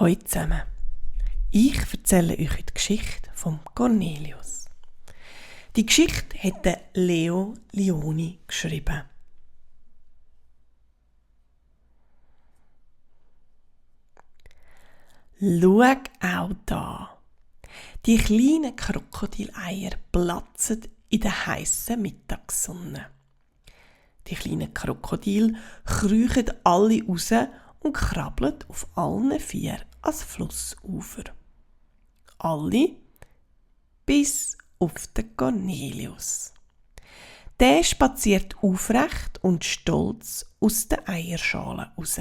Hallo zusammen. Ich erzähle euch die Geschichte von Cornelius. Die Geschichte hat der Leo Lionni geschrieben. Schau auch da. Die kleinen Krokodileier platzen in der heissen Mittagssonne. Die kleinen Krokodile kriechen alle raus und krabbeln auf allen vier ans Flussufer. Alle bis auf den Cornelius. Der spaziert aufrecht und stolz aus der Eierschale raus.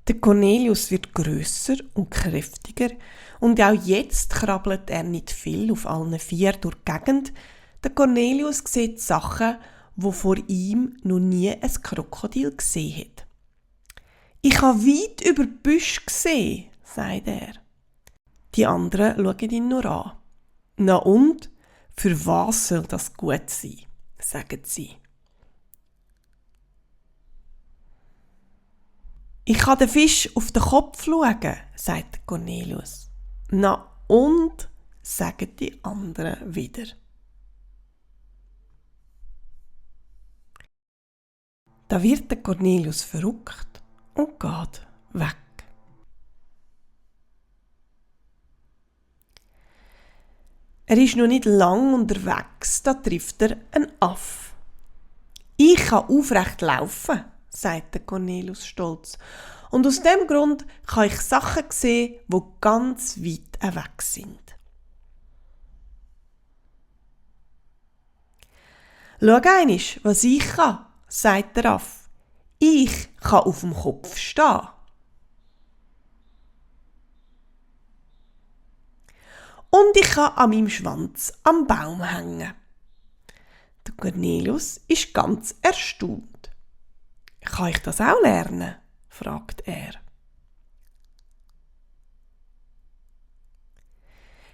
Der Cornelius wird grösser und kräftiger und auch jetzt krabbelt er nicht viel auf allen vier durch die Gegend. Der Cornelius sieht Sachen, wo vor ihm noch nie ein Krokodil gesehen hat. «Ich habe weit über die Büsche gesehen», sagt er. Die anderen schauen ihn nur an. «Na und? Für was soll das gut sein?» sagen sie. «Ich kann den Fisch auf den Kopf schauen», sagt Cornelius. «Na und?» sagen die anderen wieder. Da wird der Cornelius verrückt und geht weg. Er ist noch nicht lang unterwegs, da trifft er einen Aff. «Ich kann aufrecht laufen», sagt der Cornelius stolz. «Und aus dem Grund kann ich Sachen sehen, die ganz weit weg sind.» «Schau einmal, was ich kann», sagt der Aff. «Ich kann auf dem Kopf stehen.» «Und ich kann an meinem Schwanz am Baum hängen.» Der Cornelius ist ganz erstaunt. «Kann ich das auch lernen?» fragt er.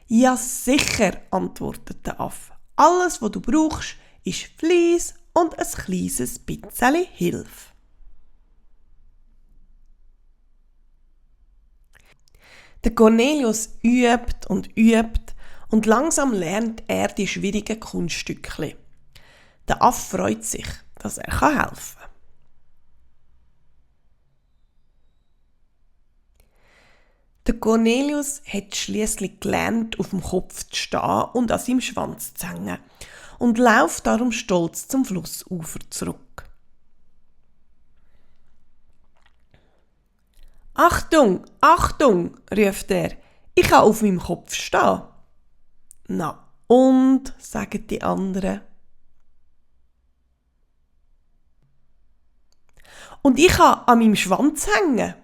«Ja sicher», antwortet der Affe. «Alles, was du brauchst, ist Fleiss und ein kleines bisschen Hilfe.» Der Cornelius übt und langsam lernt er die schwierigen Kunststückchen. Der Affe freut sich, dass er helfen kann. Der Cornelius hat schliesslich gelernt, auf dem Kopf zu stehen und an seinem Schwanz zu hängen und läuft darum stolz zum Flussufer zurück. «Achtung, Achtung!» ruft er. «Ich kann auf meinem Kopf stehen.» «Na und?» sagen die anderen. «Und ich kann an meinem Schwanz hängen.»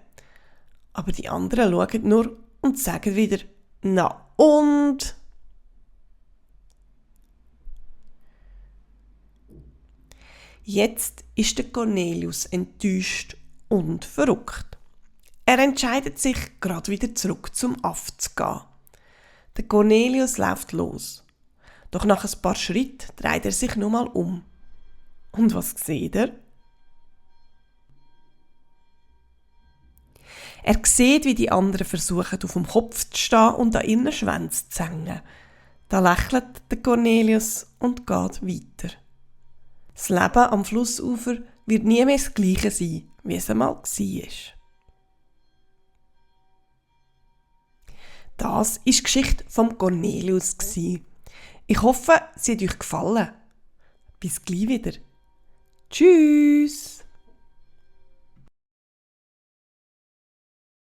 Aber die anderen schauen nur und sagen wieder «Na und?» Jetzt ist der Cornelius enttäuscht und verrückt. Er entscheidet sich, gerade wieder zurück zum Aff zu gehen. Der Cornelius läuft los. Doch nach ein paar Schritten dreht er sich nochmal um. Und was sieht er? Er sieht, wie die anderen versuchen, auf dem Kopf zu stehen und an ihren Schwänzen zu hängen. Da lächelt der Cornelius und geht weiter. Das Leben am Flussufer wird nie mehr das Gleiche sein, wie es einmal war. Das war die Geschichte von Cornelius. Ich hoffe, sie hat euch gefallen. Bis gleich wieder. Tschüss!